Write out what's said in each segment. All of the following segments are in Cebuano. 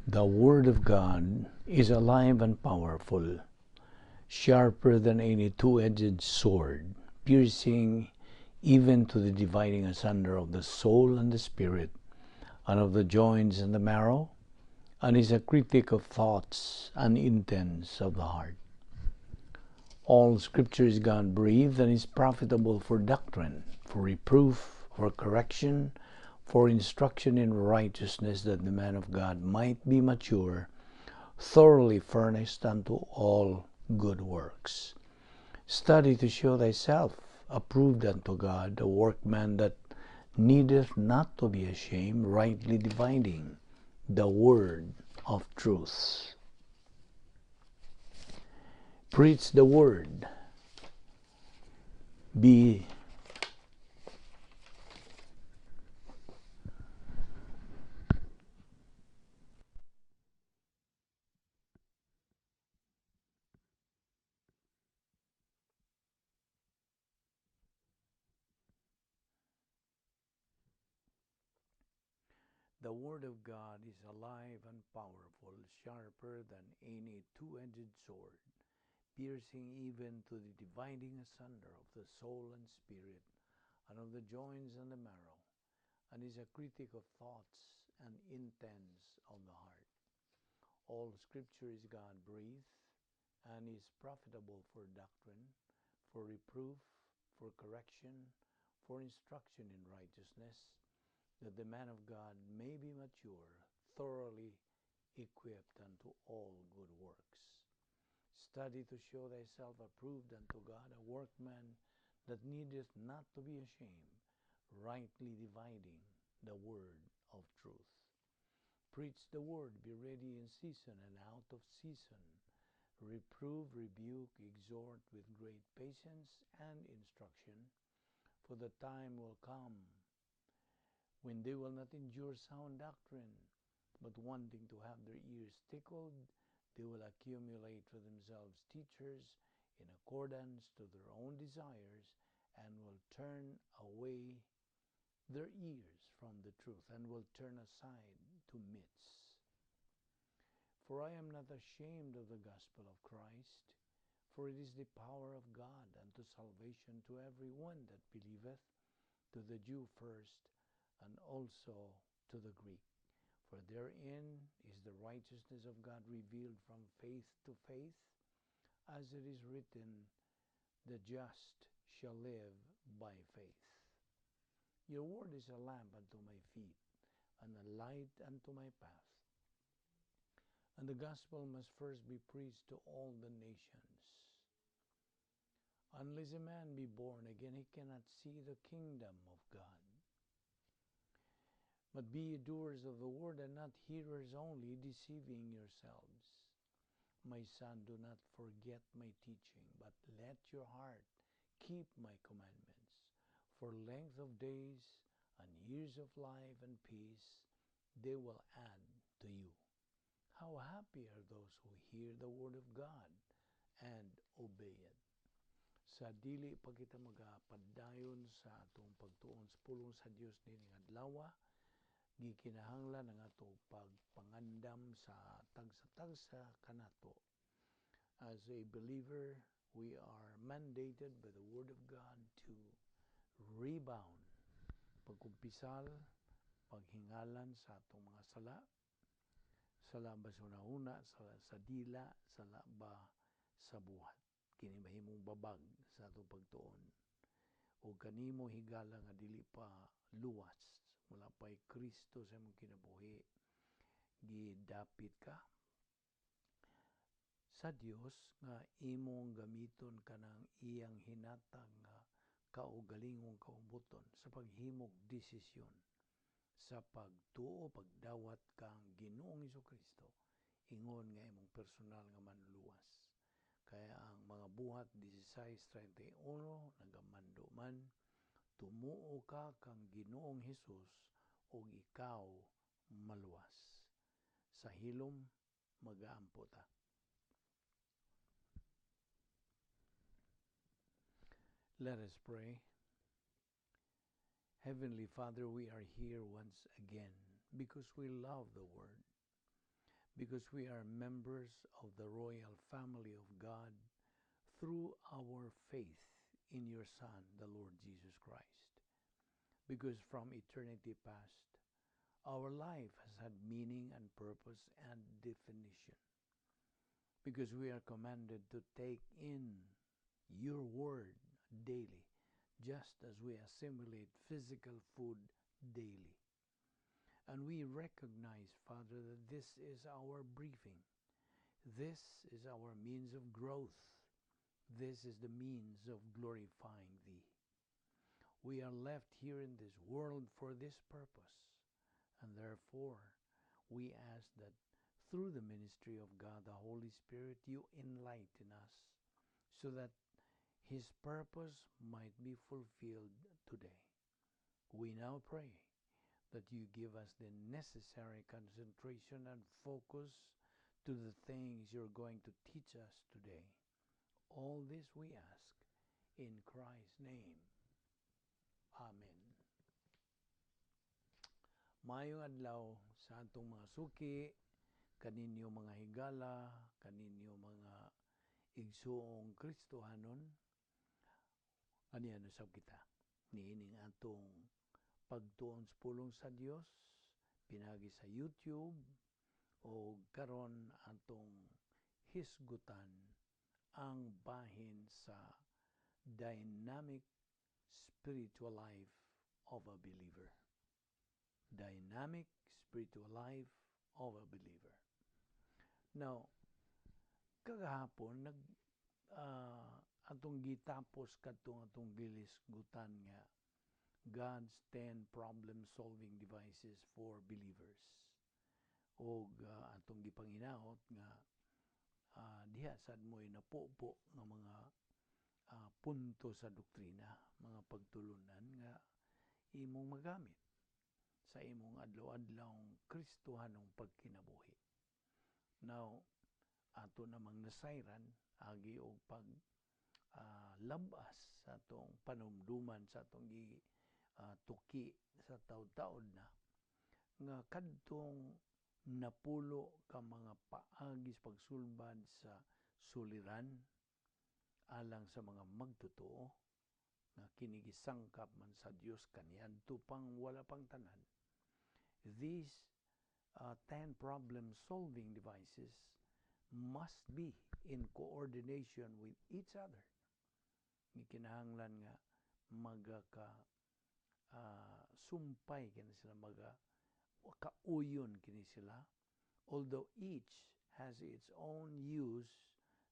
The Word of God is alive and powerful, sharper than any two-edged sword, piercing even to the dividing asunder of the soul and the spirit, and of the joints and the marrow, and is a critic of thoughts and intents of the heart. All Scripture is God-breathed and is profitable for doctrine, for reproof, for correction, for instruction in righteousness, that the man of God might be mature, thoroughly furnished unto all good works. Study to show thyself approved unto God, a workman that needeth not to be ashamed, rightly dividing the word of truth. Preach the word. Be The Word of God is alive and powerful, sharper than any two-edged sword, piercing even to the dividing asunder of the soul and spirit, and of the joints and the marrow, and is a critic of thoughts and intents of the heart. All Scripture is God-breathed, and is profitable for doctrine, for reproof, for correction, for instruction in righteousness, that the man of God may be mature, thoroughly equipped unto all good works. Study to show thyself approved unto God, a workman that needeth not to be ashamed, rightly dividing the word of truth. Preach the word, be ready in season and out of season. Reprove, rebuke, exhort with great patience and instruction, for the time will come when they will not endure sound doctrine, but wanting to have their ears tickled, they will accumulate for themselves teachers in accordance to their own desires, and will turn away their ears from the truth, and will turn aside to myths. For I am not ashamed of the gospel of Christ, for it is the power of God unto salvation to every one that believeth, to the Jew first, and also to the Greek. For therein is the righteousness of God revealed from faith to faith, as it is written, the just shall live by faith. Your word is a lamp unto my feet, and a light unto my path. And the gospel must first be preached to all the nations. Unless a man be born again, he cannot see the kingdom of God. But be ye doers of the word, and not hearers only, deceiving yourselves. My son, do not forget my teaching, but let your heart keep my commandments. For length of days and years of life and peace, they will add to you. How happy are those who hear the word of God and obey it. Sa dili pa kita magapadayon sa atong pagtuon sa pulong sa Dios nining adlaw, gikinahanglan ang atong pagpangandam sa tagsa-tagsa kanato. As a believer, we are mandated by the Word of God to rebound, pagkumpisal, paghingalan sa atong mga sala, sala ba sa una-una, sala sa dila, sala ba sa buhat. Kini mahimong babag sa atong pagtuon. O kanimo higala nga dili pa luwas, wala pa'y Kristo sa imong kinabuhi, gidapit ka sa Dios nga imong gamiton kanang iyang hinatag nga kaugalingong kaubuton sa paghimog desisyon sa pagtuo, pagdawat kang Ginoong Hesukristo ingon nga imong personal nga manluluwas. Kaya ang mga buhat 16:31 nagamando man, tumuo ka kang Ginoong Hesus ug ikaw maluwas. Sa hilom magaampo ta. Let us pray. Heavenly Father, we are here once again because we love the Word. Because we are members of the royal family of God through our faith in your Son, the Lord Jesus Christ. Because from eternity past, our life has had meaning and purpose and definition. Because we are commanded to take in your word daily, just as we assimilate physical food daily. And we recognize, Father, that this is our briefing. This is our means of growth. This is the means of glorifying Thee. We are left here in this world for this purpose, and therefore we ask that through the ministry of God the Holy Spirit, you enlighten us so that His purpose might be fulfilled today. We now pray that you give us the necessary concentration and focus to the things you're going to teach us today. All this we ask in Christ's name. Amen. Maayong adlaw sa atong mga suki, kaninyo mga higala, kaninyo mga igsuong Kristohanon. Aniya usab kita niining atong pagtuon sa pulong sa Dios pinagi sa YouTube, o karon atong hisgutan ang bahin sa dynamic spiritual life of a believer. Dynamic spiritual life of a believer. Now, kagahapon nag atong gitapos kadtong atong gilisgutan nga God's 10 problem-solving devices for believers. Og atong gipanginaot nga diha sad mo'y napupo nga mga punto sa doktrina, mga pagtulunan nga imong magamit sa imong adlaw-adlaw Kristohanong pagkinabuhi. Now, ato namang nasayran agi og pag labas sa atong panumduman sa atong gi tuki sa taud-taud na nga kadtong 10 ka mga paagi sa pagsulbad sa suliran alang sa mga magtotoo nga kini gisangkap man sa Dios kaniadto pang wala pang tanan. These 10 problem solving devices must be in coordination with each other. Gikinahanglan nga magaka sumpay kini sila, maga kauyon kini sila, although each has its own use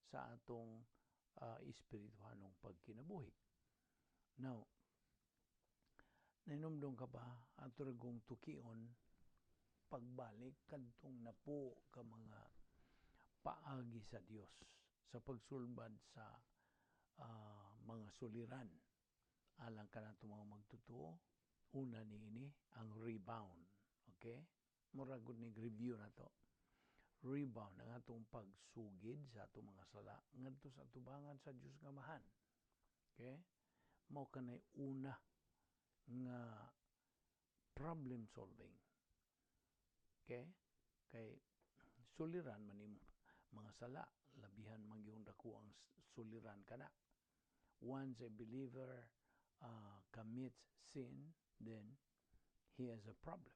sa atong espirituhanong pagkinabuhi. Now, nahinumdum ka ba ato kong tukion pagbalik kadtong 10 ka mga paagi sa Dios sa pagsulbad sa mga suliran alang kanato mga magtotoo? Una niini ang rebound. Okay? Murag gud ni review na to. Rebound ang atong pagsugid sa atong mga sala ngadto sa atubangan sa Dios nga Amahan. Okay? Mao kanay una nga problem solving. Okay? Kay suliran man imo mga sala, labihan man gyud dako ang suliran kana. Once a believer commits sin, then he has a problem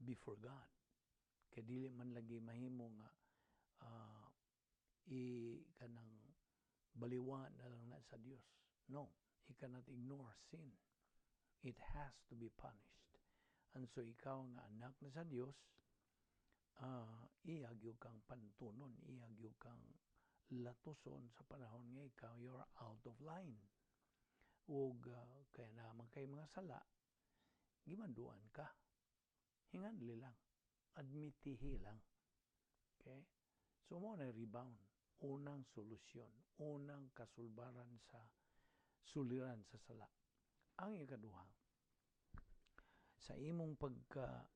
before God. Kay dili man lagi mahimo nga i kanang baliwa na lang na sa Dios. No, he cannot ignore sin. It has to be punished. And so ikaw nga anak na sa Dios, iya gyud kang pantunon, iya gyud kang latuson sa panahon nga ikaw you're out of line. Ug kaya naman kay mga sala, gimanduan ka. Hinganli lang. Admitihi lang. Okay? So mao na rebound. Unang solusyon, unang kasulbaran sa suliran sa sala. Ang ikaduha, sa imong pagka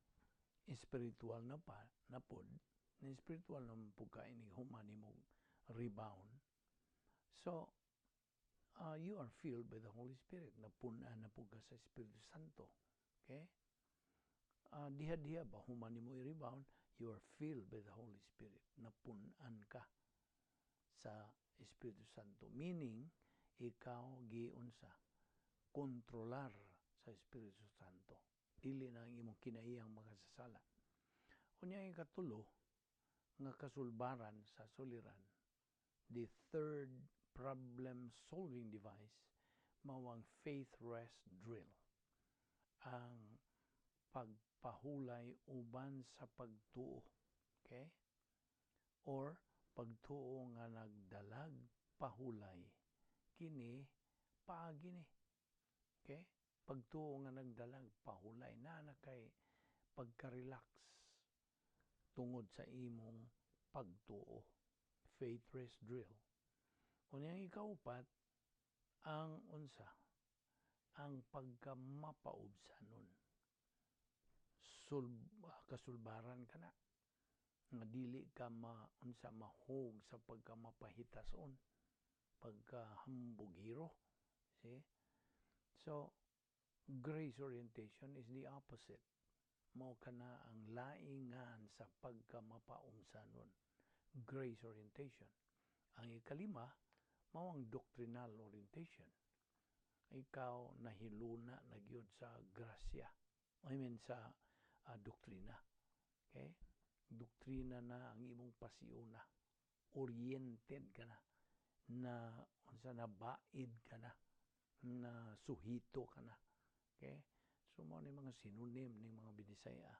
espiritual na pa na pod, na espiritual na po ka inig human imong rebound. So, you are filled by the Holy Spirit. Napun-an na po ka sa Espiritu Santo. Okay? Diha-diha ba human nimo i-rebound, you are filled by the Holy Spirit. Napun-an ka sa Espiritu Santo. Meaning, ikaw giunsa, kontrolar sa Espiritu Santo. Dili na ang imong kinaiyang makasasala. Unya, ang ikatulo nga kasulbaran sa suliran, the third problem solving device, mao ang faith rest drill. Ang pagpahulay uban sa pagtuo. Okay? Or pagtuo nga nagdalag pahulay. Kini paagi ni. Okay? Pagtuo nga nagdalag pahulay na kay pagka-relax tungod sa imong pagtuo. Faith rest drill. Unya, ang ikaupat, ang unsa? Ang pagkamapaubsanon. Kasulbaran ka na nga dili ka ma unsa, mahug sa pagkamapahitason, pagkahambugiro. See? So grace orientation is the opposite. Mao kana ang laingan sa pagkamapaumsanon, grace orientation. Ang ikalima, mao ang doctrinal orientation. Ikaw nahiluna na gyud sa grasya, I mean, sa doktrina. Okay? Doktrina na ang imong pasiuna. Oriented ka na na unsa, nabaid ka na na suhito ka na. Okay? So mao ni mga synonym ning mga Binisaya,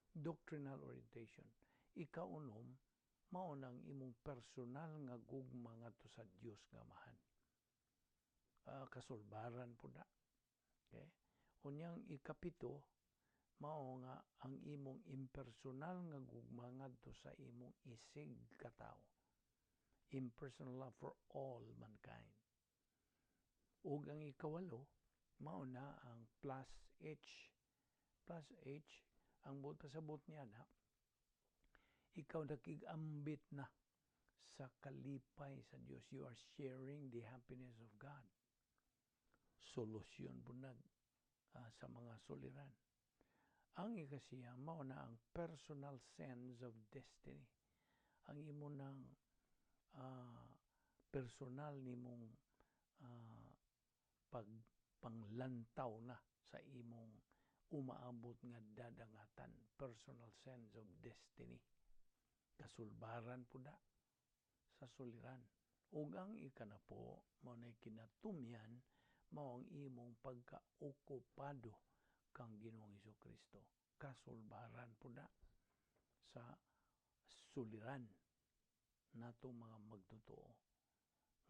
doctrinal orientation. Ikaunom, mao nang imong personal nga gugma ngadto sa Dios nga Amahan. Kasulbaran po na. Okay? Unyang ikapito, mao nga ang imong impersonal nga gugma ngadto sa imong isig katawo. Impersonal love for all mankind. Ug ang ikawalo, mao na ang plus H. Plus H, ang buot pasabot niya na, ikaw nakig-ambit na sa kalipay sa Dios. You are sharing the happiness of God. Solusyon bunag sa mga suliran. Ang ikasiyam, mao na ang personal sense of destiny. Ang imo ng personal nimong pagpanglantaw na sa imong umaabot nga dadangatan, personal sense of destiny. Kasulbaran po na sa suliran. Ug ang ikanapo, mao na kinatumyan, mao ang imong pagkaokupado kang Ginoong Kristo. Kasulbaran po na sa suliran natong mga magtotoo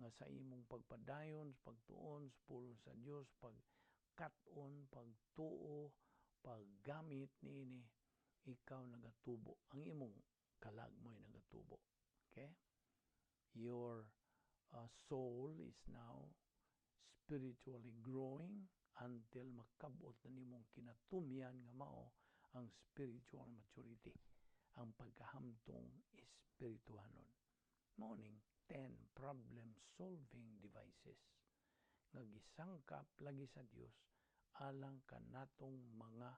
nga sa imong pagpadayon, pagtuon sa pulong sa Dios, pagkat-on, pagtuo, paggamit niini, ikaw nagatubo. Ang imong kalag mo'y nagatubo. Okay? Your soul is now spiritually growing until makabot na nimong kinatumyan nga mao ang spiritual maturity, ang pagkahamtong espirituhanon. Mao ning 10 problem-solving devices nga gisangkap lagi sa Dios alang kanatong mga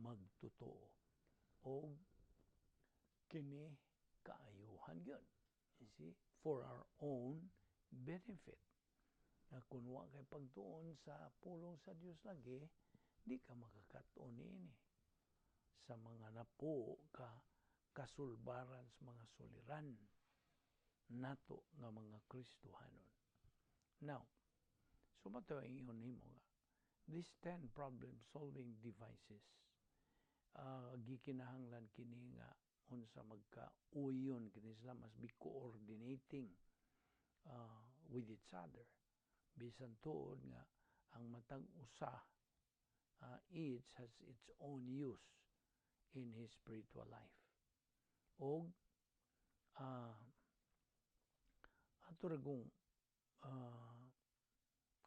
magtotoo. Og kini kaayuhan gyud. You see, for our own benefit. Na kung wa kay pagtuon sa pulong sa Dios lagi, di ka makakaton niini sa mga napo ka kasulbaran sa mga suliran nato nga mga Kristohanon. Now, sumato ang ingon nimo nga these 10 problem solving devices, gikinahanglan kini nga unsa, magka-uyon kini sila, must be coordinating with each other, bisan tuod nga ang matag usa, each has its own use in his spiritual life. Og ato ra kung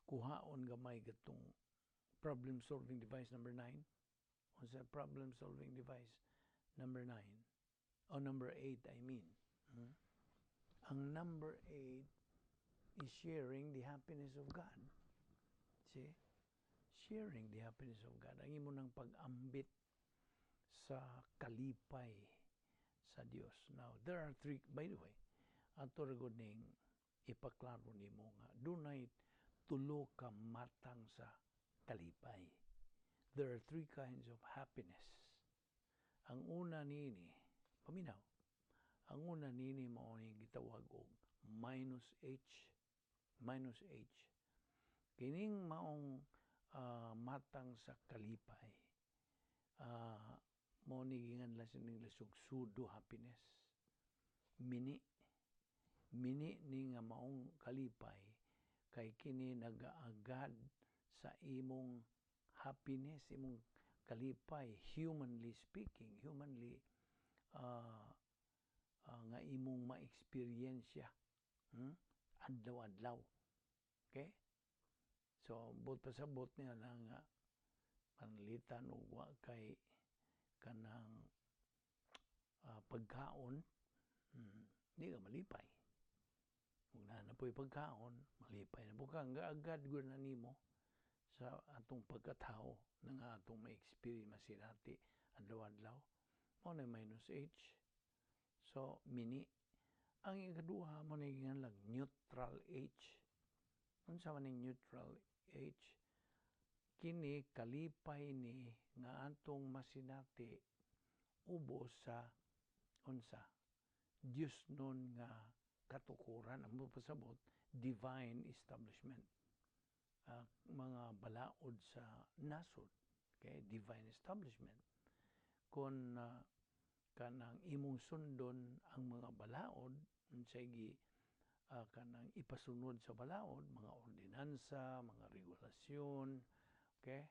kuhaon gamay gatong problem solving device number 9. Unsa problem solving device number 9 o number 8, I mean? Ang number 8 is sharing the happiness of God. See? Sharing the happiness of God. Ang imo ng pag-ambit Sa kalipay sa Dios. Now, there are three, by the way, ato ra gud ning ipaklaro nimo nga dunay tulo ka matang sa kalipay. There are three kinds of happiness. Ang una niini, paminaw. Ang una niini mao ni gitawag og minus H, minus H. Kining maong matang sa kalipay, mao ni ginganlan sa English og pseudo happiness. Mini. Mini ni nga maong kalipay kay kini nagaagad sa imong happiness, imong kalipay, humanly speaking, humanly nga imong ma-experience, Adlaw-adlaw. Okay? So, buot pasabot niya na nga pananglitan og wa kay kanang pagkaon, di ka malipay. Kung naa na po'y pagkaon, malipay na po ka. Agad gud na nimo sa atong pagkatao na nga atong ma-experience, masinati adlaw-adlaw. Mao na minus H. So, mini. Ang ikaduha mao na lang neutral H. Unsa man ning neutral H? Kini kalipay ni nga atong masinati ubos sa unsa? Diyos nun nga katukuran, ang pasabot, divine establishment. Mga balaod sa nasod, okay? Divine establishment. Kung kanang imong sundon ang mga balaod, unsay gi kanang ipasunod sa balaod, mga ordinansa, mga regulasyon, okay?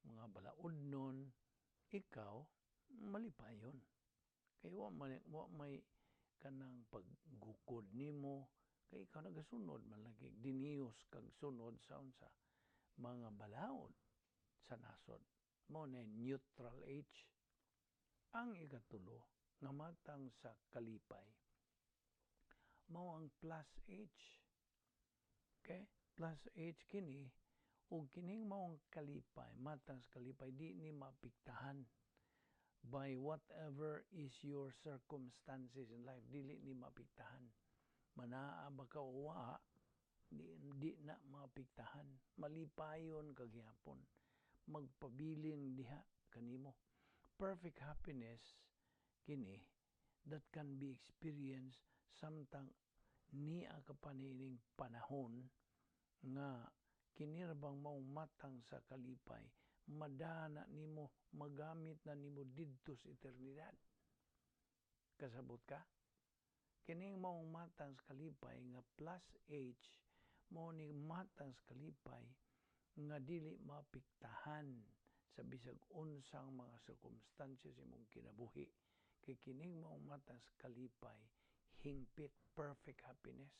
Mga balaod nun, ikaw malipayon. Kay wa may kanang paggukod nimo kay ikaw nagasunod man lagi, diniyos kag sunod sa unsa? Mga balaod sa nasod. Mao na neutral H. Ang ikatulo nga matang sa kalipay mao ang plus H. Okay? Plus H kini, ug kining maong kalipay, matang sa kalipay, di ni maapektahan by whatever is your circumstances in life. Dili ni maapektahan. Manaa ba ka o wa, di na maapektahan. Malipayon ka gihapon. Magpabilin diha kanimo. Perfect happiness kini that can be experienced samtang niya ka pa niining panahon nga kini ra bang maong matang sa kalipay, madana nimo, magamit na nimo didto sa eternidad. Kasabot ka? Kining maong matang sa kalipay nga plus H, mao ni matang sa kalipay nga dili maapektahan sa bisag unsang mga circumstances imong kinabuhi. Kay kining maong matang sa kalipay, hingpit, perfect happiness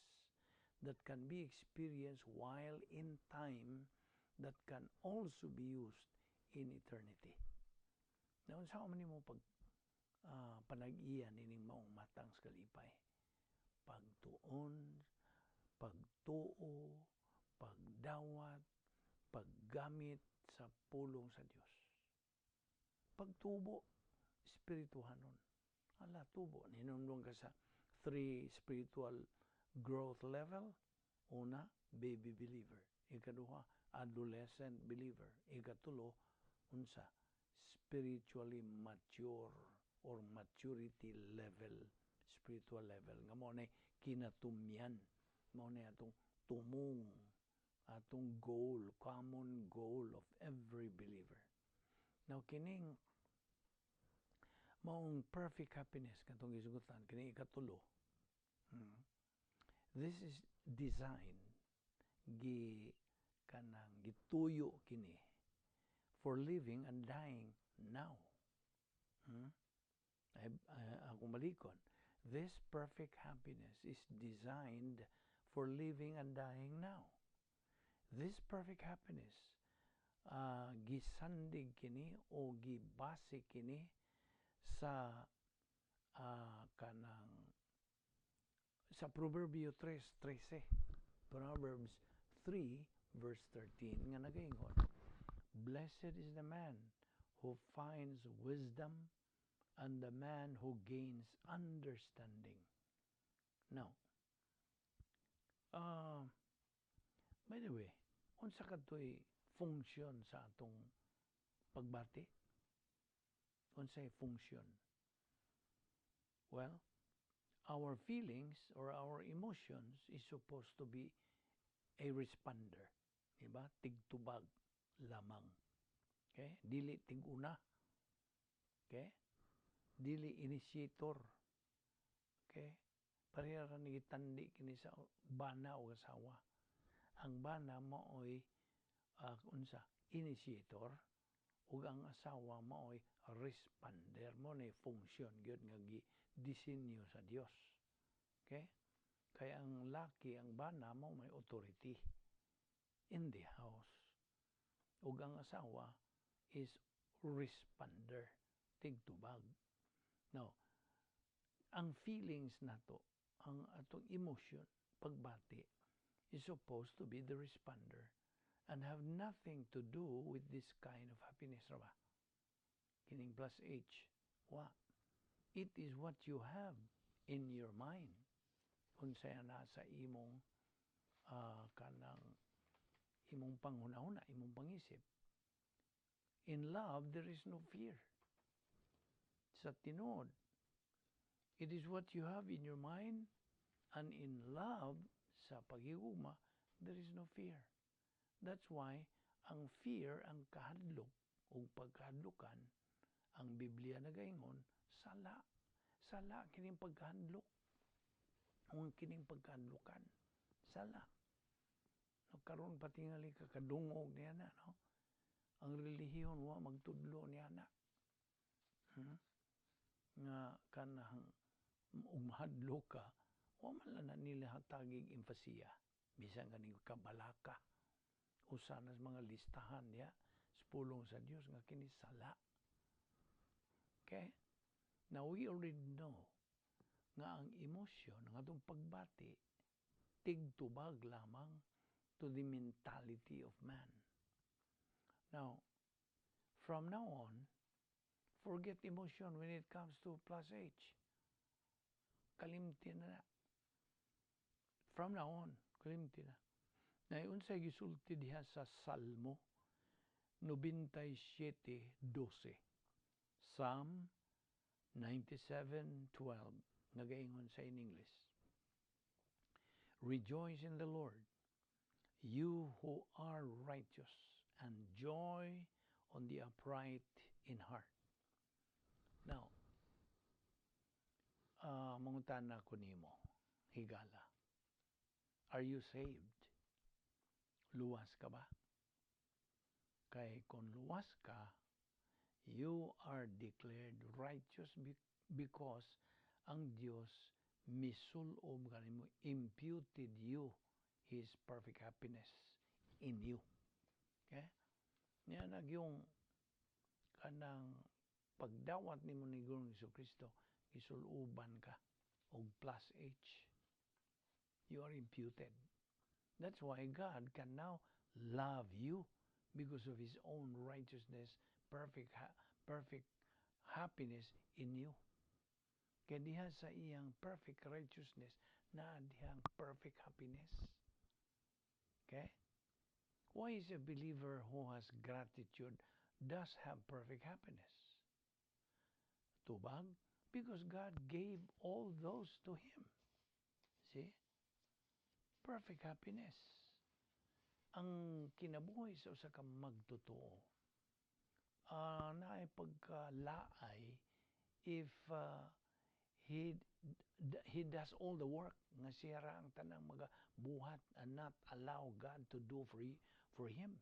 that can be experienced while in time, that can also be used in eternity. Na unsa man nimo pag panag-iya nining maong matang sa kalipay? Pagtuon, pagtuo, pagdawat, paggamit sa pulong sa Dios. Pagtubo, espirituhanon. Ala, tubo. Hinumdum ka sa three spiritual growth level. Una, baby believer. Ikaduha, adolescent believer. Ikatulo, unsa? Spiritually mature or maturity level, spiritual level. Nga mao na kinatumyan. Mao na atong tumong, atong goal, common goal of every believer. Now, kining maong perfect happiness katong gisugutan, kini ikatulo. This is design, gi kanang gituyo kini for living and dying now. Ay, akong balikon. This perfect happiness is designed for living and dying now. This perfect happiness, gisandig kini o gibase kini sa kanang sa Proverbio 3:13. Proverbs 3 verse 13 nga nagaingon, "Blessed is the man who finds wisdom and the man who gains understanding. Now, by the way, unsa katoy function sa atong pagbati? Unsay function? Well, our feelings or our emotions is supposed to be a responder. Diba? Tigtubag lamang. Okay? Dili tiguna. Okay? Dili initiator. Okay? Pareha ra ni gitandi kini sa bana o asawa. Ang bana maoy unsa, initiator, ug ang asawa maoy responder. Mao ni function gyud nga gi-disenyo sa Dios. Okay? Kay ang laki, ang bana, mao may authority in the house. Ug ang asawa is responder, tigtubag. Now, ang feelings nato, ang atong emotion, pagbati, is supposed to be the responder and have nothing to do with this kind of happiness, ra ba? Kining plus H. Wa. It is what you have in your mind. Unsay na sa imong kanang imong panghuna-huna, imong pangisip. In love, there is no fear. Sa tinuod, it is what you have in your mind, and in love, sa paghigugma, there is no fear. That's why ang fear, ang kahadlok o pagkahadlokan, ang Biblia nagaingon, sala. Sala kining pagkahadlok. O kining pagkahadlokan. Sala. No, karon patingali ka kadungog niya na, no? Ang relihiyon wa magtudlo niya na. Nga kanang ug mahadlok ka, wa man lang na nila hatagig empasiya. Bisan kaning kabalaka. Usa na sa mga listahan niya sa pulong sa Dios nga kini sala. Okay? Now we already know nga ang emosyon, ang atong pagbati, tigtubag lamang to the mentality of man. Now, from now on, forget emotion when it comes to plus H. Kalimti na na. From now on, kalimti na. Na unsay gisulti diha sa Salmo 97:12. Psalm 97:12, nagaingon sa in English. "Rejoice in the Lord, you who are righteous, and joy on the upright in heart." Now, mangutana ko nimo, higala. Are you saved? Luwas ka ba? Kay kung luwas ka, you are declared righteous because ang Dios misulob kanimo, imputed you His perfect happiness in you. Okay? Niya nagyong kanang pagdawat nimo ni Ginoong Kristo, gisuluban ka og plus H. You are imputed. That's why God can now love you because of His own righteousness, perfect happiness in you. Kaya diha sa iyang perfect righteousness, na dihang perfect happiness. Okay? Why is a believer who has gratitude does have perfect happiness? Tubag? Because God gave all those to him. See? Perfect happiness. Ang kinabuhi sa usa ka magtotoo, naay pagkalaay if he does all the work nga siya ra ang tanang magabuhat and not allow God to do for him.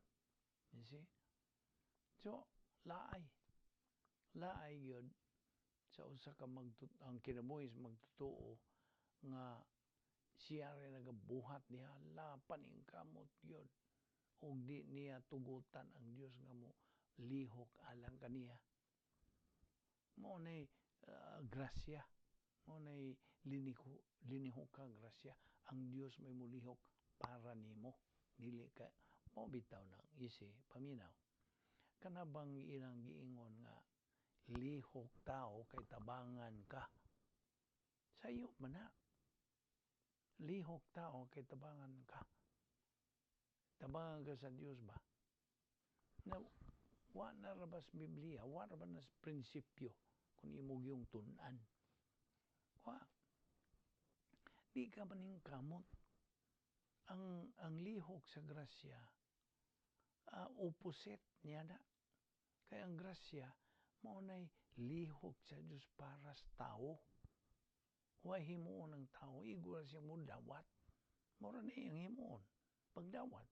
You see? So, laay. Laay gyud sa usa ka ang kinabuhi sa magtotoo nga siya rin nagabuhat niya, la paningkamot gyud ug di niya tugutan ang Dios nga mo lihok alang kaniya. Mao nay grasya. Mao nay linihok ka grasya. Ang Dios may mulihok para nimo. Dili ka mo bitaw nang easy paminaw. Kanabang ilang giingon nga lihok tao kay tabangan ka. Sayop man na. Lihok tao kay tabangan ka. Tabangan ka sa Dios ba? Na wa na ra ba sa Biblia, wa ra ba na sa prinsipyo kung imo yung tun-an. Wa. Di ka maning kamot. Ang lihok sa grasya, opposite niya na. Kaya ang grasya, mao nay lihok sa Diyos para sa tao. Wa himuon ang tao, igo ra siya mo dawat. Mao ra na iyang himuon, pagdawat.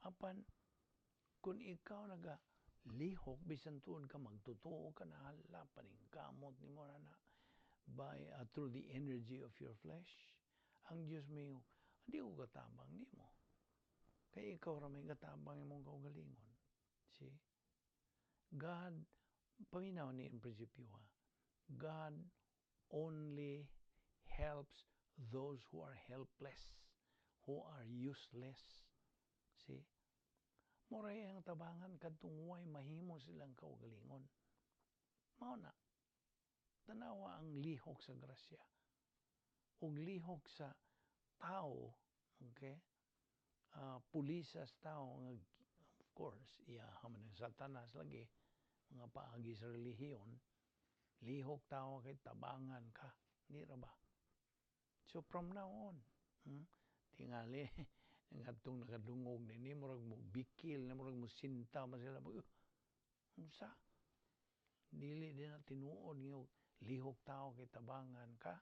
Apan, kung ikaw naga lihok, bisan tuod ka magtotoo ka na hala, paningkamot nimo na na, by through the energy of your flesh, ang Diyos may, hindi ko katabang nimo. Kay ikaw ra may katabang imong kaugalingon. See? God, paminaw ni in prinsipyo ha, God only helps those who are helpless, who are useless. See? Moray ang tabangan kadtong way mahimo silang kaugalingon. Mao na. Tanawa ang lihok sa grasya. Ug lihok sa tao, okay? Pulisas tao nga, of course, iya man ang Satanas lagi, mga paagi sa relihiyon, lihok tao kay tabangan ka, di ra ba? So from now on, tingali ngadtong nakadungog ni murag mo bikil na murag mo sinta man sila, unsa? Dili din na tinuod nga lihok tao kay tabangan ka.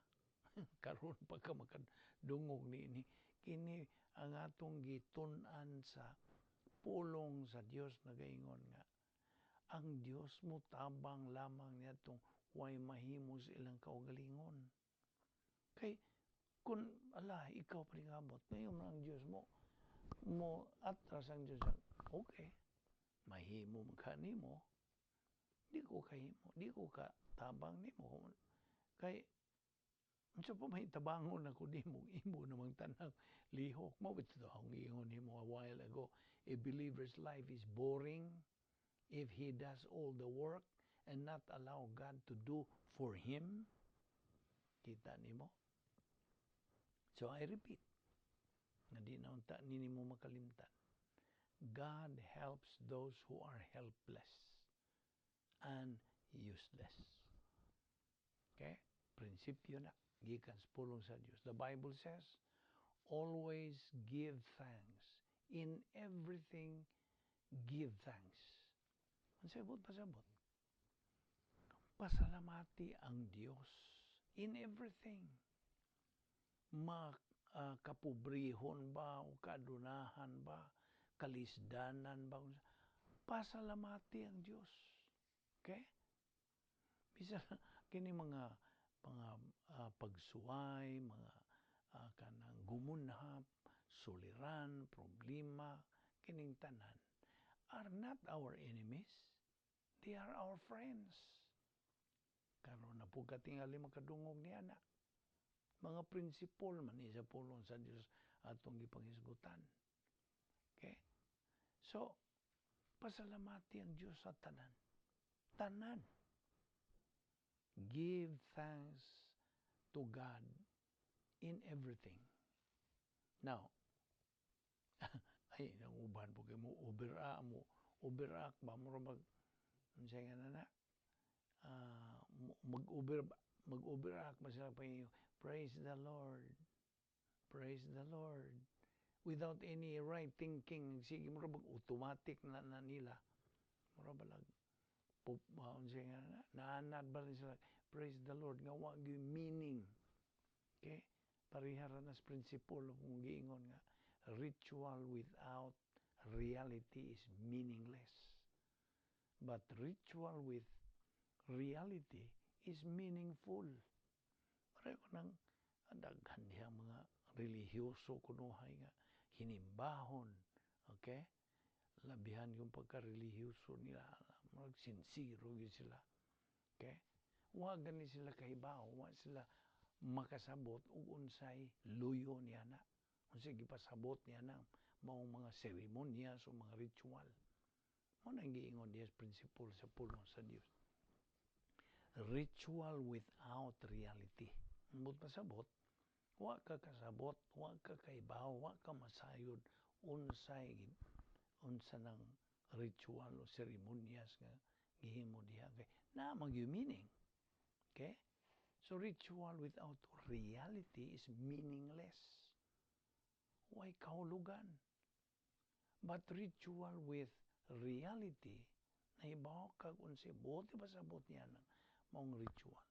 Karon pa ka makadungog ni kini ang atong gitun-an sa pulong sa Dios nagaingon nga ang Dios mo tabang lamang niadtong way mahimo sa ilang kaugalingon. Kay kung ala ikaw pa rin abot, ngayon ang Dios mo mo atras ang Dios, okay, mahimo man ka nimo, di ko kahimo, di ko ka tabang nimo. Kay unsa pa may tabangon ako nimo, imo namang tanang lihok. Mao bitaw akong giingon nimo a while ago, a believer's life is boring if he does all the work and not allow God to do for him. Kita nimo? So I repeat, nga di na unta nini mo makalimtan. God helps those who are helpless and useless. Okay? Prinsipyo na. Gikan sa pulong sa Dios. The Bible says, always give thanks. In everything, give thanks. Ang sabot, pasabot. Pasalamati ang Dios in everything. Kapobrehon ba o kadunahan ba, kalisdanan ba, pasalamati ang Dios. Okay? Bisan kini mga pagsuway, mga kanang gumunhap, suliran, problema, kining tanan are not our enemies. They are our friends. Karon na po katingali makadungog niya na. Mga prinsipol man ni sa pulong sa Dios atong gipanghisgutan. Okay? So, pasalamati ang Dios sa tanan. Tanan. Give thanks to God in everything. Now, ay, nang uban po kayo mo, ubira mo, ubira ba, mo mag, unsa nga na na, mag-uber, mag-ubira ba sila pa, praise the Lord, praise the Lord, without any right thinking, sige, mura mag automatic na na nila, mura balag, unsa nga na, naanad ba rin sila, praise the Lord, nga wa gyud meaning. Okay? Pareha ra na sa prinsipol kung giingon nga, ritual without reality is meaningless. But ritual with reality is meaningful. Pareho nang daghan diha mga relihiyoso kunuhay nga hinimbahon. Okay? Labihan yung pagka-relihiyoso nila, murag sincero gyud sila. Okay? Wa gani sila kahibaw, wa sila makasabot og unsay luyo niya na. Unsay gipasabot niya na maong mga seremonyas o mga ritual. Mao nang giingon diha principle sa pulong sa Dios. Ritual without reality. Ambot pasabot, wa ka kasabot, wa ka kaibaw, wa ka masayod unsay unsa nang ritual o seremonyas nga gihimo diha kay naa man gyud meaning. Okay? So ritual without reality is meaningless. Way kahulugan. But ritual with reality, nahibaw kag unsay buot pasabot niya ng maong ritual,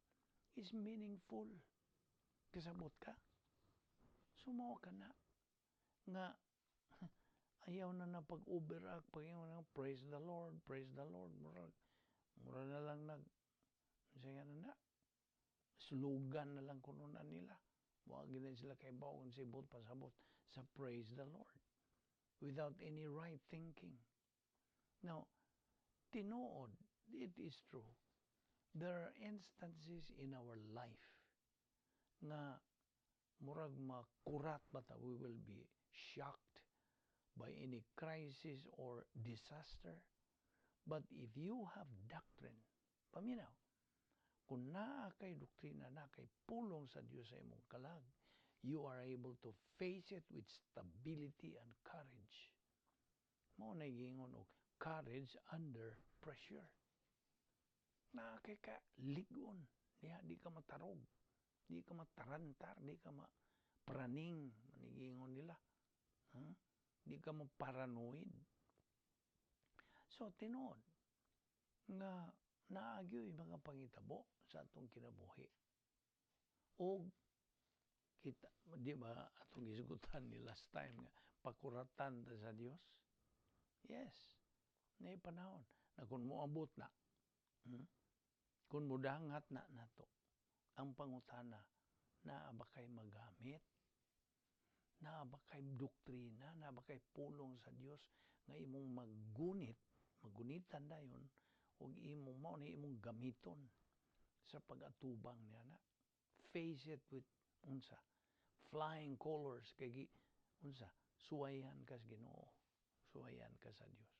is meaningful. Kasabot ka? Sumaw ka na. Nga, ayaw na na pag-overact, pag na, "Praise the Lord, praise the Lord," mura, mura na lang nag, sige na na, slogan na lang kuno na nila. Wa gid sila kay baw kung buot pasabot sa "Praise the Lord" without any right thinking. Now, tinuod, it is true. There are instances in our life nga murag makurat ba ta, we will be shocked by any crisis or disaster. But if you have doctrine, paminaw, kung naa kay doktrina, naa kay pulong sa Dios sa imong kalag, you are able to face it with stability and courage. Mao na giingon og courage under pressure. Naa kay ka ligon, diha di ka matarog, di ka matarantar, di ka mapraning, manigingon nila. Huh? Di ka maparanoid. So tinuod nga naa gyoy mga pangitabo sa atong kinabuhi. O kita, di ba atong gisgutan ni last time nga pakuratan ta sa Dios? Yes. Nay panahon na kung moabot na, Kung mudangat na nato, ang pangutana, naa ba kay magamit? Naa ba kay doktrina? Naa ba kay pulong sa Dios nga imong maggunit, magunitan dayon, ug imong mao ni imong gamiton sa pag-atubang niya na? Face it with unsa? Flying colors kay gi unsa? Suwayan ka sa Ginoo. Suwayan ka sa Dios.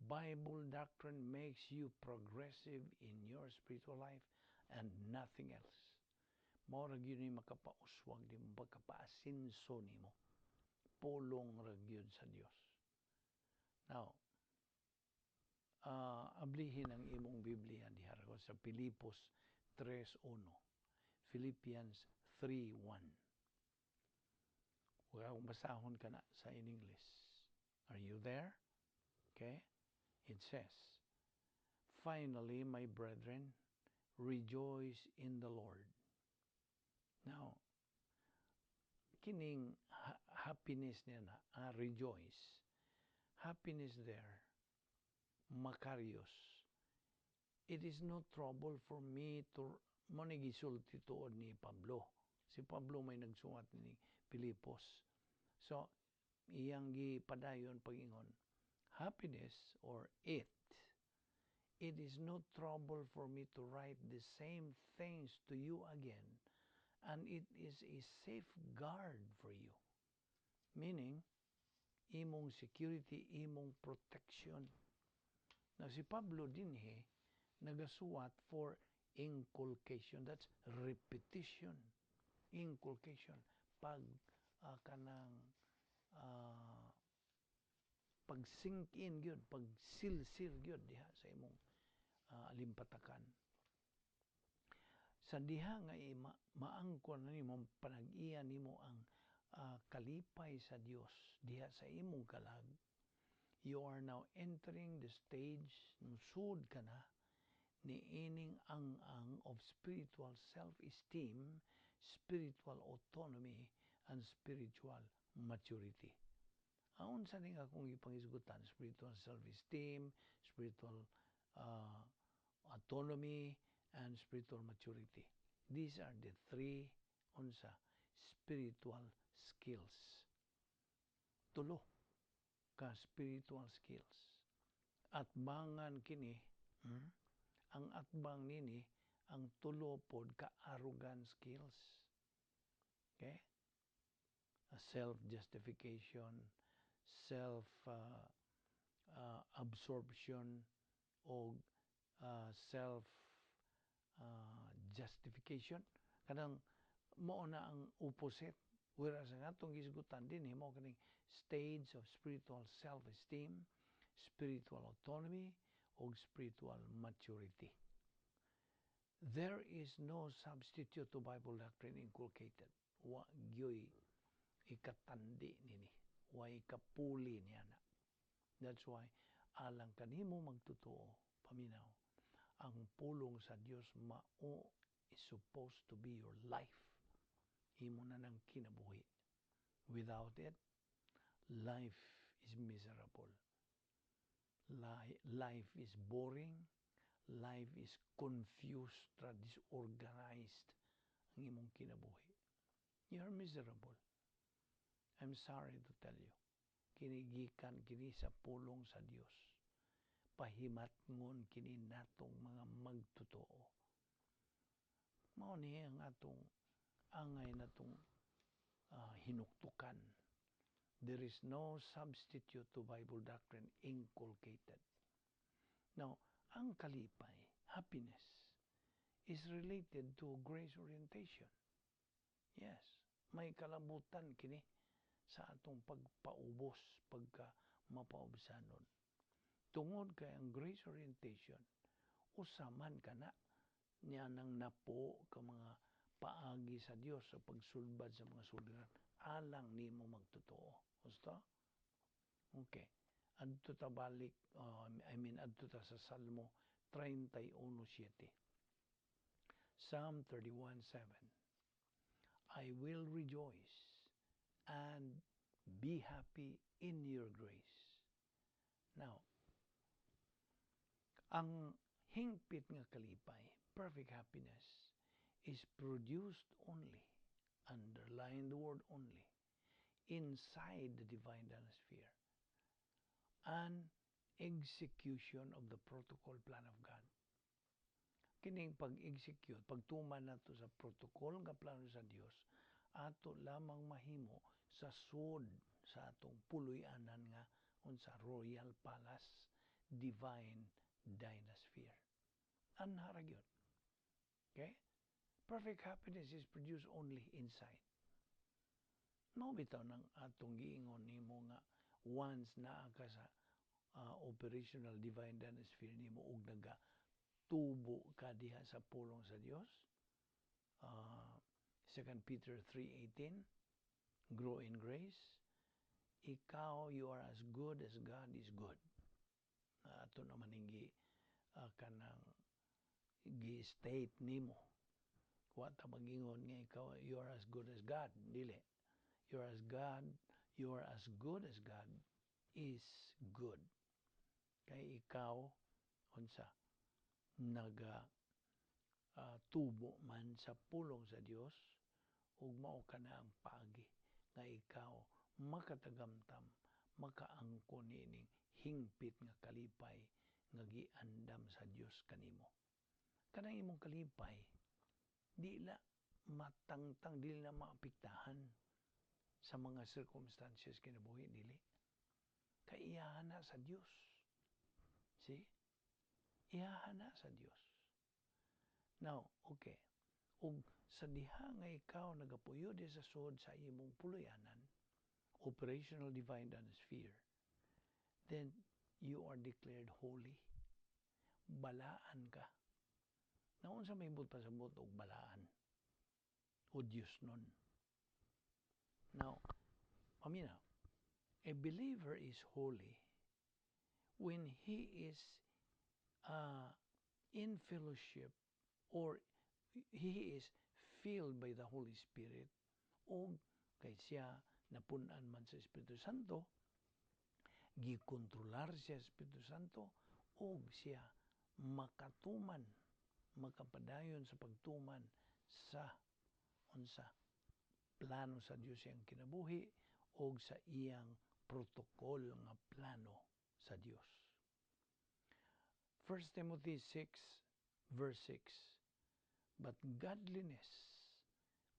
Bible doctrine makes you progressive in your spiritual life and nothing else. Mao ra gyud ni makapauswag nimo, makapaasinso nimo. Pulong ra gyud sa Dios. Now, ablihin ang imong Biblia diha sa Pilipos 3:1. Philippians 3:1. Huwag akong basahon ka na sa in English. Are you there? Okay? It says, "Finally, my brethren, rejoice in the Lord." Now, kining happiness niya na, rejoice. Happiness there, makarios. It is no trouble for me to, mao ni gisulti tuod ni Pablo. Si Pablo may nagsuwat ni Pilipos. So, iyang gipadayon pagingon, happiness or it is no trouble for me to write the same things to you again, and it is a safeguard for you. Meaning, imong security, imong protection. Na si Pablo dinhi nagasuwat for inculcation. That's repetition. Inculcation. Pag kanang pag sink in gyud, pag silsil gyud diha sa imong alimpatakan. Sa diha nga maangkon na nimo, panag-iya nimo ang kalipay sa Dios diha sa imong kalag, you are now entering the stage, nusud ka na ni ining ang-ang of spiritual self-esteem, spiritual autonomy, and spiritual maturity. Ang unsa ni akong ipangisgutan, spiritual self-esteem, spiritual autonomy, and spiritual maturity. These are the three unsa spiritual skills. Tulo ka spiritual skills. Atbangan kini, Ang atbang nini ang tulo pod ka arrogant skills. Okay? A self-justification, self absorption o self justification. Kanang mao na ang opposite. Whereas ang atong gisgutan dinhi mao kaning stage of spiritual self-esteem, spiritual autonomy, o spiritual maturity. There is no substitute to Bible doctrine inculcated. Wa gyoy ikatandi nini. Wa ikapuli niya na. That's why alang kanimo magtotoo, paminaw, ang pulong sa Dios mao is supposed to be your life. Imo na ng kinabuhi. Without it, life is miserable. Life is boring. Life is confused, disorganized ang imong kinabuhi. You're miserable. I'm sorry to tell you. Kini gikan kini sa pulong sa Dios. Pahimatngon kini natong mga magtotoo. Mao ni ang atong angay natong hinuktukan. There is no substitute to Bible doctrine inculcated. Now, ang kalipay, happiness, is related to grace orientation. Yes, may kalabutan kini sa atong pagpaubos, pagka mapaubsanon. Tungod kay ang grace orientation, usaman ka na niya nang napo ka mga paagi sa Dios sa pagsulbad sa mga suliran alang nimo magtotoo. Gusto? Okay. Adto ta balik, I mean, adto ta sa Salmo 31:7. Psalm 31:7. "I will rejoice and be happy in your grace." Now, ang hingpit nga kalipay, perfect happiness, is produced only, underline the word "only", inside the divine sphere and execution of the protocol plan of God. Kining pag-execute, pagtuman nato sa protocol nga plano sa Dios, ato lamang mahimo sa sud sa atong puloy-anan nga unsa? Royal Palace, divine dynasphere. Anha ra gyud. Okay? Perfect happiness is produced only inside. Mao bitaw nang atong giingon nimo nga once naa ka sa operational divine dynasphere nimo ug naga tubo ka diha sa pulong sa Dios. 2 Peter 3:18, grow in grace. Ikaw, you are as good as God is good. Ato naman gi kanang gi-state nimo. Wa ta magingon nga ikaw, you are as good as God. Dili. You are as good as God is good. Kay ikaw, unsa, naga tubo man sa pulong sa Dios ug mao ka na ang paagi nga ikaw makatagamtam, makaangkon niining hingpit nga kalipay nga giandam sa Dios kanimo. Kanang imong kalipay di la matangtang, dili na maapektahan sa mga circumstances kinabuhi, dili. Kay iyahan na sa Dios. See? Iyahan na sa Dios. Now, okay. Ug sa diha nga ikaw nagapuyo di sa sud sa imong puloy-anan, operational divine sphere, then you are declared holy. Balaan ka. Naunsa may buot pasabot og balaan o Diyos nun? Now, paminaw, a believer is holy when he is in fellowship or he is filled by the Holy Spirit o kay siya napun-an man sa Espiritu Santo, gikontrolar siya sa Espiritu Santo o siya makatuman, makapadayon sa pagtuman sa unsa? Plano sa Dios iyang kinabuhi o sa iyang protocol nga plano sa Dios. 1 Timothy 6 verse 6: "But godliness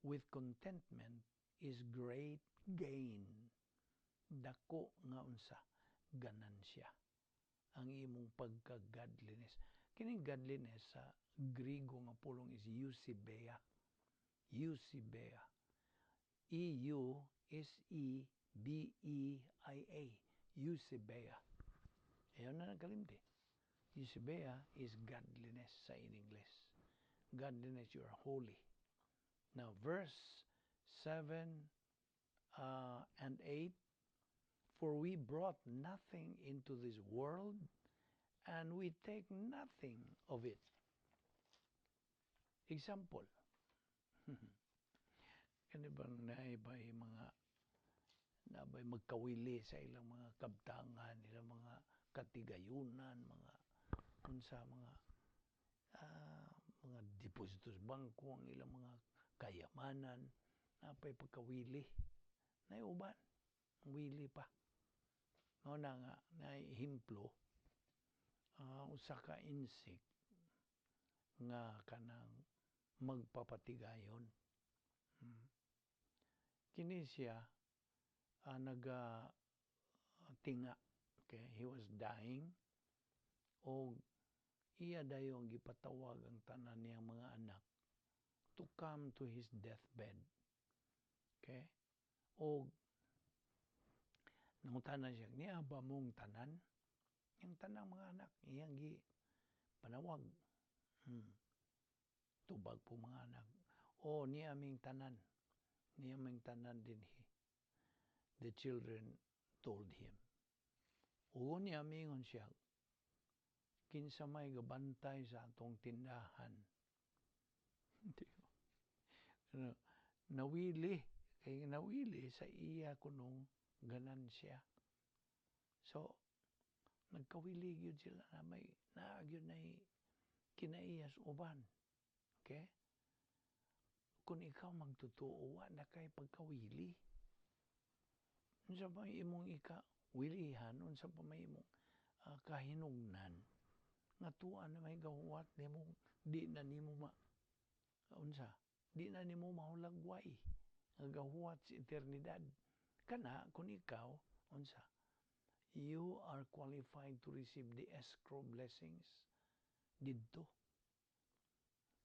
with contentment is great gain." Dako nga unsa? Ganansya. Ang imong pagka-godliness. Kining godliness sa Grigo nga pulong is eusebeia. Eusebeia. Eusebeia. Eusebeia. Ayaw na nagkalimti. Eusebeia is godliness sa in English. Godliness, you are holy. Now, verse 7 and 8: "For we brought nothing into this world, and we take nothing of it." Example. Kani bang naibay mga nabay magkawili sa ilang mga kabtangan, ilang mga katigayunan, mga unsa mga deposito sa bangko, ang ilang mga kayamanan, napay pagkawili. Nay uban, wili pa. Mao na nga naay ehemplo, usa ka insect nga kanang magpapatigayon. Kini siya naga tinga. Okay, he was dying og iya dayon gipatawag ang tanan niyang mga anak to come to his deathbed. Okay? Og nangutana siya, "Niya ba mong tanan?" Yung tanang mga anak, iyang gi panawag. Tubag po mga anak. "O, niya aming tanan. Niya aming tanan dinhi," the children told him. O niya mingon siya, "Kinsa may gabantay sa atong tindahan?" Ano, nawili, kay nawili sa iya kunong ganansya. So, nagkawili gyud sila na may naa gyud nay kinaiyas uban. Okay? Kung ikaw magtotoo, wa na kay pagkawili. Unsa pa imong ika wilihan, unsa pa may imong kahinugnan nga tuwa na may gahuwat nimo, di na nimo ma unsa, di na nimo mahulagway nga gahuwat sa eternidad. Kana kung ikaw unsa, you are qualified to receive the escrow blessings didto.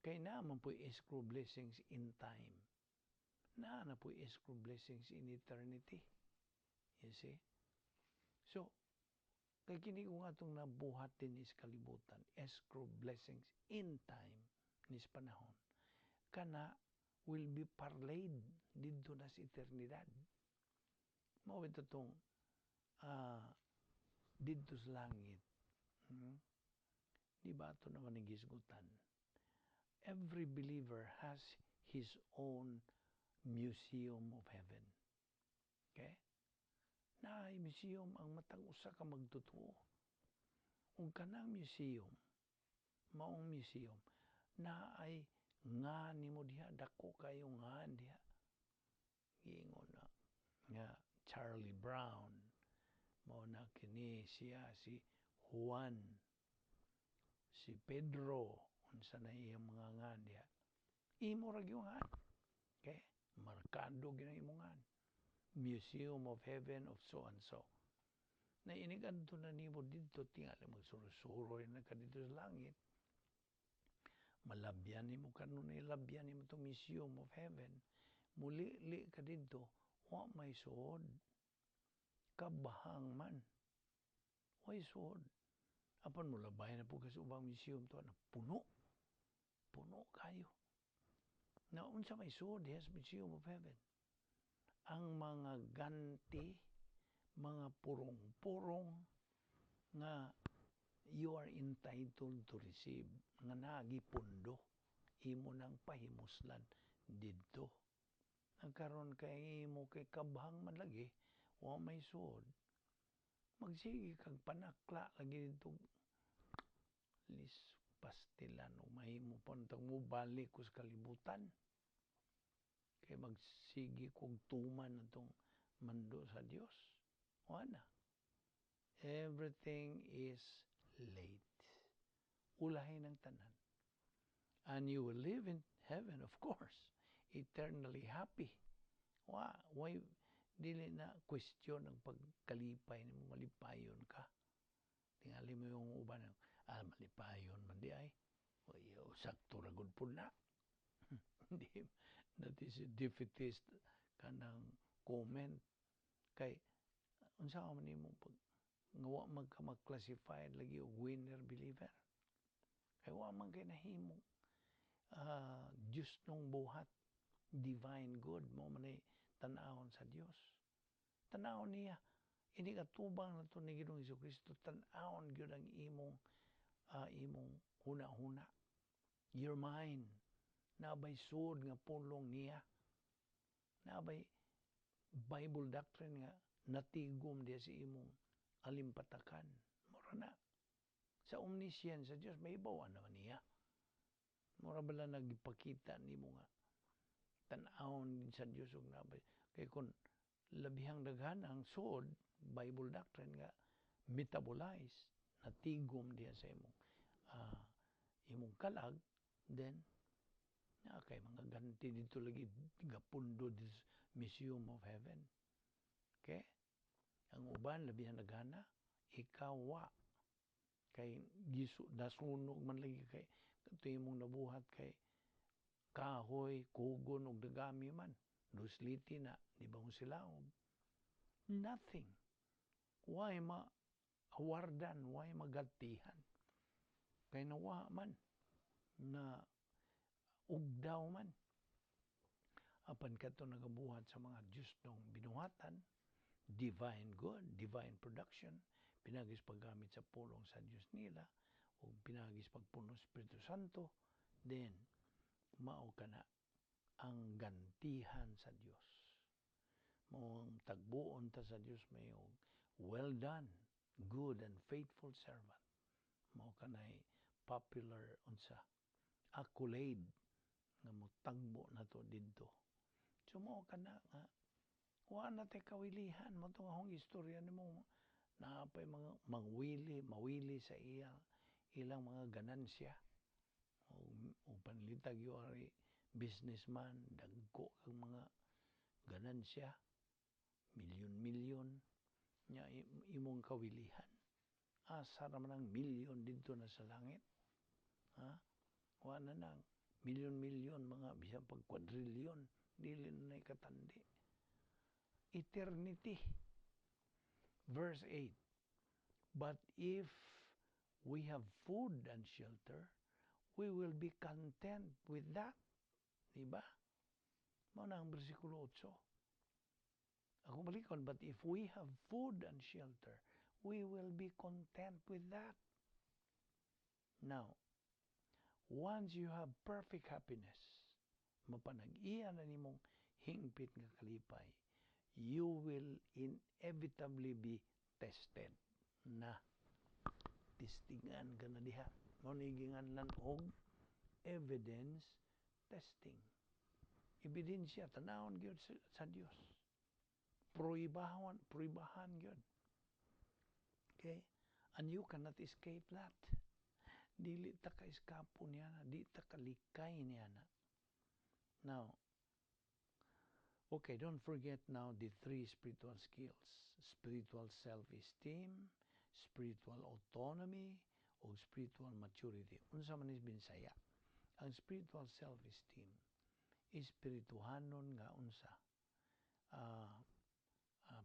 Kay naa man po'y escrow blessings in time. Naa na po'y escrow blessings in eternity. You see? So, kay kini kung atong nabuhat din is kalibutan, escrow blessings in time nis panahon. Kana will be parlayed didto na sa eternidad. Mao ito tong didto sa langit. Di ba ito naman ang gisgutan? Every believer has his own museum of heaven. Okay? Naay museum ang matag usa ka magtotoo. Ug kanang museum, maong museum, naay nga nimo diha, dako kayo nga diha. Giingon na nga Charlie Brown, mao na kini siya si Juan, si Pedro, unsa na iyang mga ngan diha. Imo ra gyud ngan. Okay? Markado gyud ang imong ngan. Museum of Heaven of so and so. Na inigadto na nimo didto, tingali magsuroy-suroy na ka didto sa langit. Malabyan nimo kanunay labyan nimo tong Museum of Heaven. Muli-li ka didto, wa may suod. Kabahang man. Way suod. Apan mo labay na po kasi ubang museum to na puno. Puno kayo. Na unsa may suod diha sa Museum of Heaven? Ang mga ganti, mga purong-purong nga you are entitled to receive, nga nagipundo, imo nang pahimuslan didto. Nagkaroon kay imo kay kabhang man lagi, wa may suod. Magsige kag panakla lagi didto lis pastilan o mahimo pantang mo balik ko sa kalibutan. Kay magsige kog tuman atong mando sa Dios. Wala. Everything is late. Ulahin ang tanan. And you will live in heaven, of course, eternally happy. Wa, why, dili na question ang pagkalipay nimo, malipayon ka. Tingali mo yung uban, ah, malipayon man diay. O, sakto ra gud pud na. Hindi, that is a defeatist kanang comment. Kay, unsa man nimo pag nga wa man ka ma-classified lagi og winner believer. Kay wa man kay nahimo Diyos nung buhat, divine good mo man ay tan-awon sa Dios. Tan-awon niya ini katubang nato ni Ginoong Kristo, tan-awon gyud ang imong huna-huna. Your mind nabay sud nga pulong niya. Nabay Bible doctrine nga natigom diya sa imong alimpatakan. Mura na. Sa omniscience sa Dios, may ibawan naman niya. Mura bala nagipakita nimo nga tan-awon sa Dios og nabay. Kay kun labihang daghan ang suod Bible doctrine nga metabolize, natigom diya sa imong kalag, then na kay mga ganti dito lagi gapundo this Museum of Heaven. Okay? Ang uban labihan naghana, ikaw wa. Kay gisu nasunog man lagi kay kato imong nabuhat kay kahoy, kugon ug dagami man. Dusliti na, di ba kung silaog? Nothing. Why ma awardan, why magatihan? Kay nawa man na ugdaw man. Apan kato nagabuhat sa mga Diyos nung binuhatan, divine good, divine production, pinagis paggamit sa pulong sa Diyos nila, o pinagis pagpuno Espiritu Santo, then mao ka na ang gantihan sa Dios. Mao ang tagbuon ta sa Dios may "Well done, good and faithful servant." Mao kanay popular unsa accolade nga motagbo nato didto. So mao kana nga wa na tay kawilihan mo tong akong istorya nimo naapay mga mangwili, mawili sa iya ilang mga ganansya. O panlitag you are a businessman, dagko kang mga ganansya, milyon-milyon, nya imong kawilihan. Asa naman ang milyon didto na sa langit? Ha? Wa na nang milyon-milyon, mga bisan pag kwadrilyon, dili na katandi. Eternity. Verse 8. "But if we have food and shelter, we will be content with that." Diba? Mao na ang bersikulo 8. Ako balikon, "But if we have food and shelter, we will be content with that." Now, once you have perfect happiness, mapanag-iya na nimong hingpit nga kalipay, you will inevitably be tested. Na, testingan ka na diha. Mao ni ginganlan og evidence testing. Ebidensya, tanawon gyud sa Dios. Proibahan, proibahan gyud. Okay? And you cannot escape that. Dili ta ka eskapo niya na, di ta kalikay niya na. Now, okay, don't forget now the three spiritual skills. Spiritual self-esteem, spiritual autonomy, o spiritual maturity. Unsa man is Binsaya? Ang spiritual self-esteem, espirituhanon nga unsa?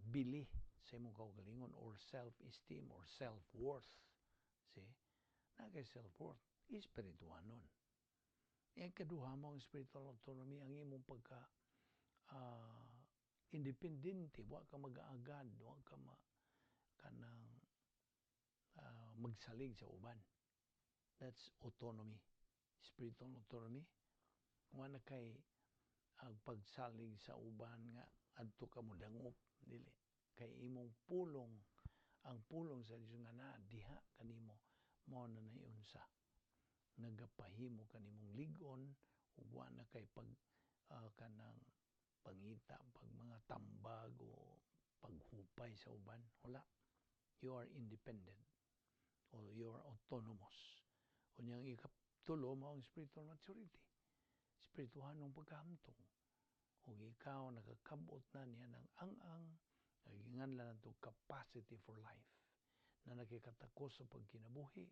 Bili sa imong kaugalingon or self-esteem or self-worth. See? Na kay self-worth, espirituhanon. Ang kaduha mo ang spiritual autonomy, ang imong pagka independente, wa ka mag-aagad, wa ka ma, kanang magsalig sa uban. That's autonomy. Spiritual autonomy. Wa na kay ang pagsalig sa uban nga adto ka mo dangop, dili kay imong pulong, ang pulong sa Dios nga naa diha kanimo, mao na unsa nagapahimo kanimong lig-on ug wa na kay pag kanang pangita pag mga tambag o paghupay sa uban. Wala, you are independent or you are autonomous. Unyang ikatulo mao ang spiritual maturity, espirituhanong pagkahamtong ug ikaw nakakabot na niya ng ang-ang naginganlan nato capacity for life. Na nakikatakos sa pagkinabuhi,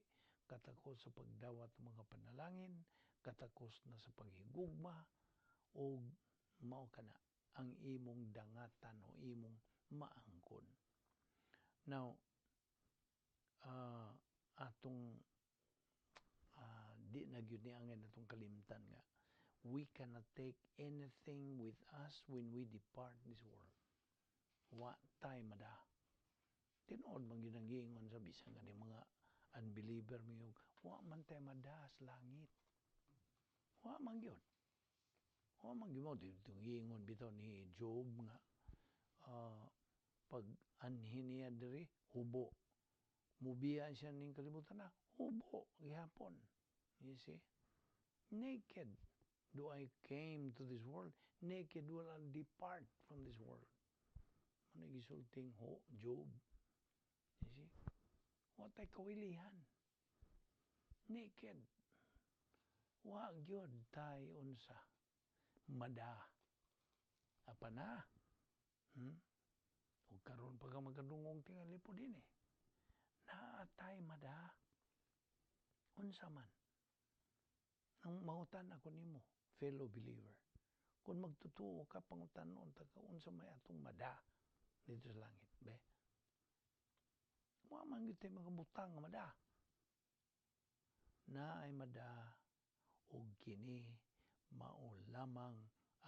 katakos sa pagdawat ng mga panalangin, katakos na sa paghigugma, o mao kana ang imong dangatan o imong maangkon. Now, atong di na gyud ni angay natong kalimtan nga we cannot take anything with us when we depart this world. Wa tay mada. Tinuod man gyud ang giingon sa bisan ganing mga unbeliever miyog, wa man tay mada sa langit. Wa man gyud. Wa man gyud mo dito giingon bitaw ni Job nga pag anhi niya diri, hubo. Mubiya siya ning kalibutan na, hubo gihapon. You see? Naked do I came to this world, naked will I depart from this world. Ano gisulting ho, Job? You see? Wa tay kawilihan. Naked. Wa gyud tay unsa. Mada. Apa na? O karon pa ka magkadungog tingali po din eh. Naatay mada. Unsa man? Ang mangutan ako nimo, fellow believer. Kung magtutuo ka, pangutanon ta ka, unsa may atong mada dito sa langit, be? Wa man gyud tay mga butang nga mada. Na ay mada og kini mao lamang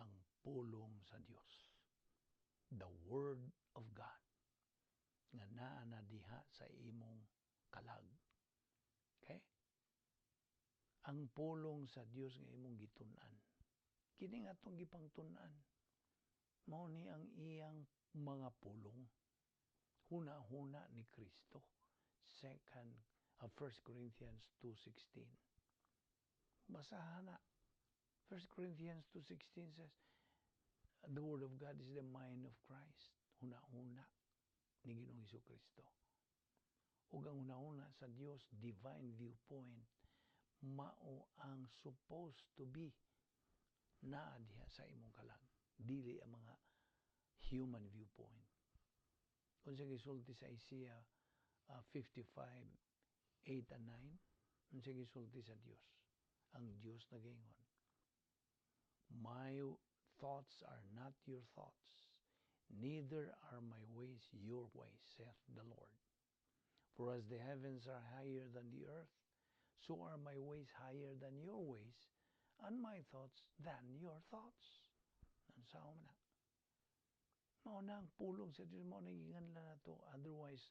ang pulong sa Dios. The Word of God nga naa na diha sa imong kalag. Okay? Ang pulong sa Dios nga imong gitun-an. Kini nga atong gipangtun-an. Mao ni ang iyang mga pulong. Huna-huna ni Kristo. Second, 1 Corinthians 2:16. Basahan na. 1 Corinthians 2:16 says, "The Word of God is the mind of Christ." Huna-huna ni Ginoong Kristo. Ug ang huna-huna sa Dios, divine viewpoint, mao ang supposed to be naa diha sa imong kalag. Dili ang mga human viewpoint. Unsa gisulti sa Isaiah 55, 8 and 9? Unsa gisulti sa Dios? Ang Dios nagaingon, "My thoughts are not your thoughts, neither are my ways your ways, saith the Lord. For as the heavens are higher than the earth, so are my ways higher than your ways, and my thoughts than your thoughts." Unsa man na? Mao na ang pulong sa Diyos, mao na giinganlan na to, otherwise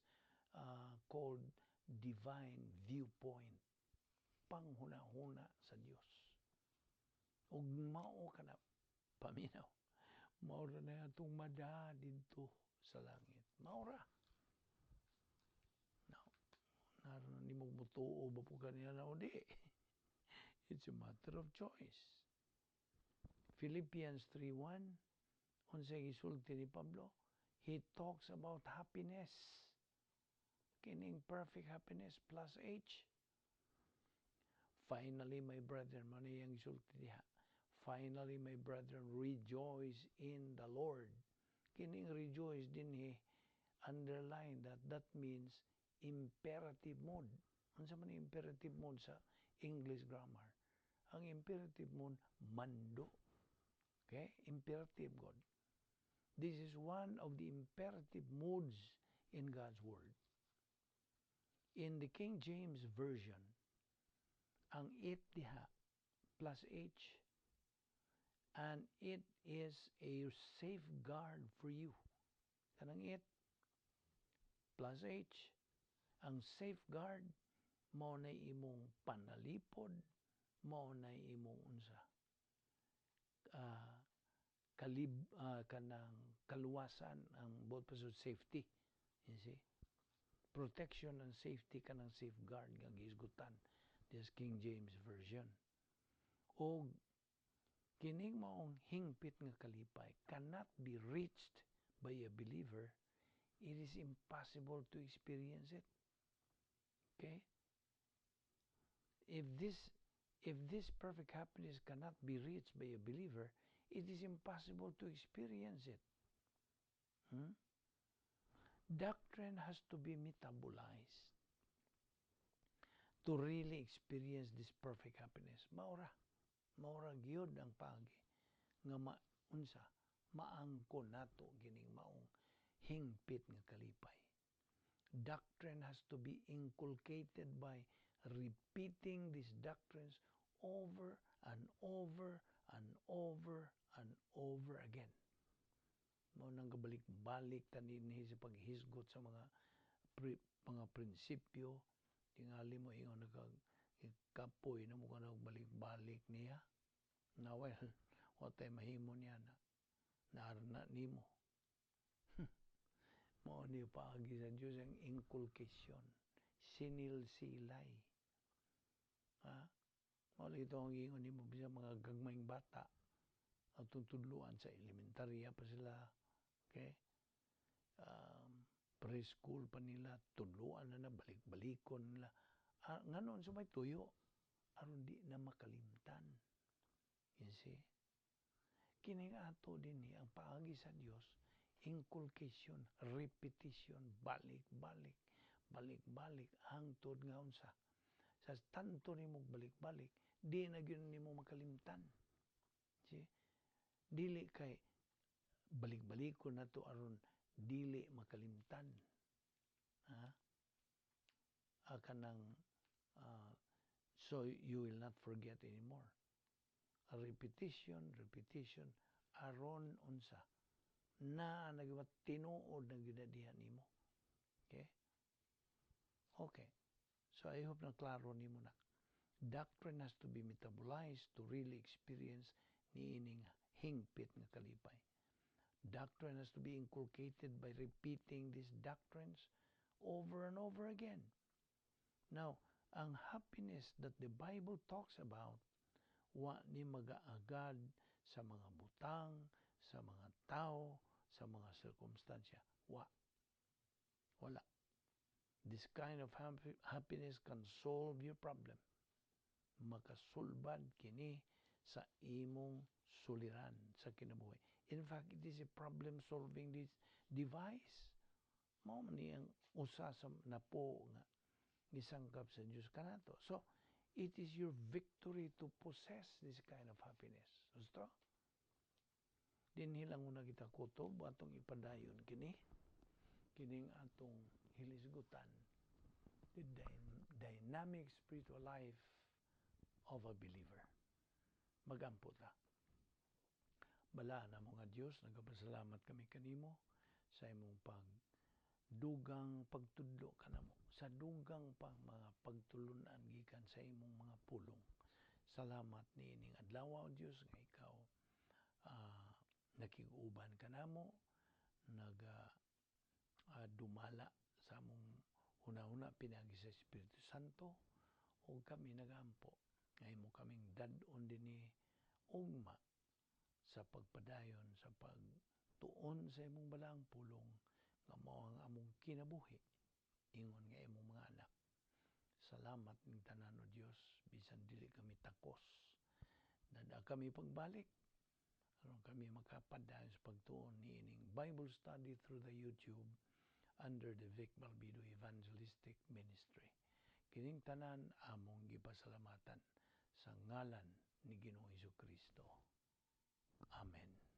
called divine viewpoint, panghuna-huna sa Dios. Ug mao ka na, paminaw, mao ra na atong mada didto sa langit. Mao ra. Now, naroon ni mo mutuo ba po kanila na o di? It's a matter of choice. Philippians 3:1, unsay gisulti ni Pablo? He talks about happiness. Kining perfect happiness plus H. "Finally, my brethren," man iyang gisulti diha. "Finally, my brethren, rejoice in the Lord." Kining rejoice dinhi, underline that, that means imperative mode. Unsa man ang imperative mode sa English grammar? Ang imperative mode, mando. Okay? Imperative God. This is one of the imperative modes in God's Word. In the King James Version, ang it diha plus H, and it is a safeguard for you. Kanang it plus H, ang safeguard mao na imong panalipod, mao na imong unsa. Kalib kanang kaluwasan ang both pa safety. You see? Protection and safety, kanang safeguard nga gihisgutan this King James Version. O kining maong hingpit nga kalipay cannot be reached by a believer. It is impossible to experience it. Okay? If this perfect happiness cannot be reached by a believer, it is impossible to experience it. Doctrine has to be metabolized to really experience this perfect happiness. Maura. Maura gyud ang paagi nga maunsa maangkon nato kining maong hingpit nga kalipay. Doctrine has to be inculcated by repeating these doctrines over and over and over and over again. Mao nang kabalik-balik ta dinhi sa paghisgot sa mga prinsipyo. Tingali mo ingon nagkag kapoy na mo ka balik-balik niya. Na well, wa tay mahimo niya na naarna nimo. Mao ni paagi sa Dios ang inculcation, sinilsilay. Ha? Mao lagi ito ang ingon nimo bisan mga gagmayng bata atong tudluan sa elementarya pa sila, okay? Preschool pa nila, tudluan na na, balik-balikon nila. Ah, nganon sa may tuyo, aron di na makalimtan. You see? Kining ato dinhi, ang paagi sa Dios, inculcation, repetition, balik-balik, balik-balik, hangtod nga unsa. Sa tanto nimo balik-balik, di na gyud nimo makalimtan. See? Dili kay balik-balikon na to aron dili makalimtan. Ha? Ah, kanang so you will not forget anymore. A repetition, repetition, aron unsa na nagima tinuod na gyud diha nimo. Okay? Okay. So I hope na klaro nimo na. Doctrine has to be metabolized to really experience niining hingpit nga kalipay. Doctrine has to be inculcated by repeating these doctrines over and over again. Now, ang happiness that the Bible talks about, wa ni magaagad sa mga butang, sa mga tao, sa mga sirkumstansya. Wa. Wala. This kind of happiness can solve your problem. Makasulbad kini sa imong suliran sa kinabuhi. In fact, it is a problem-solving device. Mao man ni ang usa sa napo nga gisangkap sa Dios kanato. So, it is your victory to possess this kind of happiness. Gusto? Dinhi lang una kita kutob, atong ipadayon kini kining atong hilisgutan, the dynamic spiritual life of a believer. Magampo ta. Balaan na mga Dios, nagapasalamat kami kanimo sa imong pag dugang pagtudlo kanamo, sa dugang pang mga pagtulunan gikan sa imong mga pulong. Salamat niining adlaw, o Dios, nga ikaw nakig-uban kanamo, naga dumala sa among hunahuna pinaagi sa Espiritu Santo, ug kami nagampo nga imo kaming dad-on dinhi ugma sa pagpadayon sa pagtuon sa imong balaang pulong nga mao ang among kinabuhi ingon nga imong mga anak. Salamat ning tanan, o Dios, bisan dili kami takos. Dad-a kami pagbalik aron kami makapadayon sa pagtuon niining Bible study through the YouTube under the Vic Balbido Evangelistic Ministry. Kining tanan among gipasalamatan sa ngalan ni Ginoong Kristo. Amen.